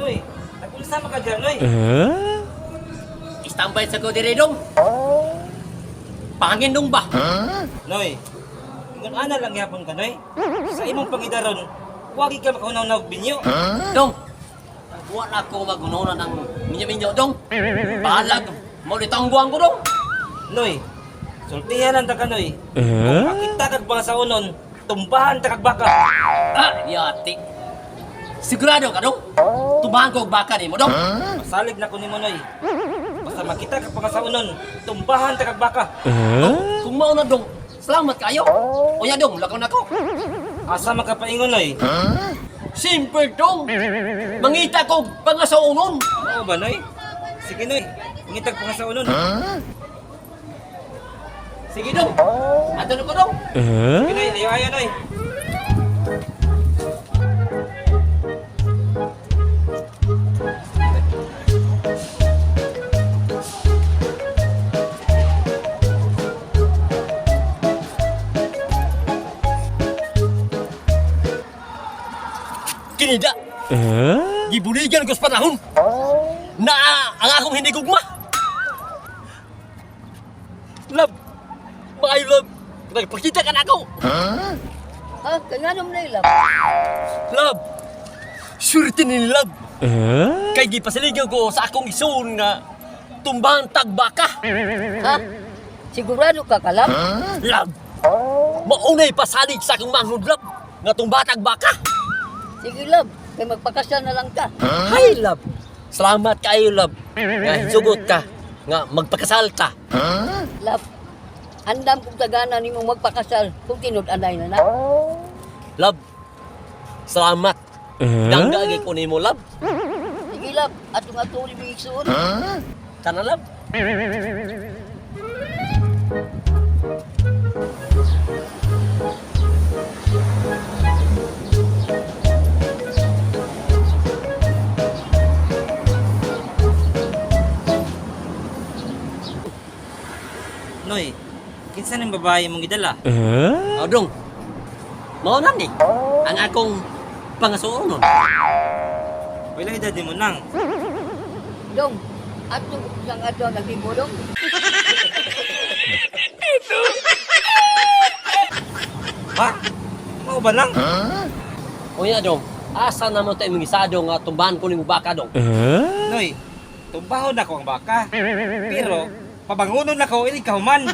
Noy, nag-unsa man ka dyan, Noy? Istambay sa ko dire dong. Pangin dong ba? Noy, ingon ana lang yapon ka, Noy. Sa imong pangidaron, wagi ka makahunaw og binyo. Dong. Wa na ako magunona ng minyo-minyo dong. Balag, mo ditangguan ko dong. Noy, sultihan lang ta ka, Noy. Kung makita kag mga saunon, tumbahan ta kag baka. Ah, yati. Sigurado ka dong? Tubahan ko og baka nimo dong. Masalig na ko nimo, Noy. Basta makita kag mga saunon, tumbahan ta kag baka. Kung mao na dong, salamat kayo. Unya dong, lakaw na ko. Asa man ka paingon, Noy? Simple dong. Mangita ko pangasaunon. Mao ba, Noy? Sige, Noy. Mangitag pa nga saunon. Sige dong. Ato na ko dong. Sige, Noy. Ayo, ayo, Noy. Kinida. Gibuligan ko sa panahon. Na ang akong hindi gugma. Love. My love. Nagpakita ka na ako. Ha? Kaya nga na love. Love. Surety ni love. Kay gipasiligan ko sa akong isuon nga tumbahan tagbaka. Ha? Sigurado ka ka, love? Love. Maunay pasalig sa akong manghud love nga tumbahan tagbaka. Sige, love. Kay magpakasal na lang ka. Hi love. Salamat kayo love. Nga sugot ka nga magpakasal ka. Love, andam kong tagana nimo magpakasal kung tinud-anay na na. Love. Salamat. Dangga gyud ko nimo love. Sige, love. Atong ato ni mga igsuon. Kana love. Noy, kinsa ning babae mong gidala? Oh, dong. Mao na ni ang akong pangasuon. Wala edad mo nang. Dong, atong sang ato ang naghibo, dong. Ha? Mao ba nang? Unya dong. Asa naman tayo mga isado nga tumbahan ko nimo baka dong. Noy, tumbahon ako ang baka. Pero, pabangunon ako inig kahuman.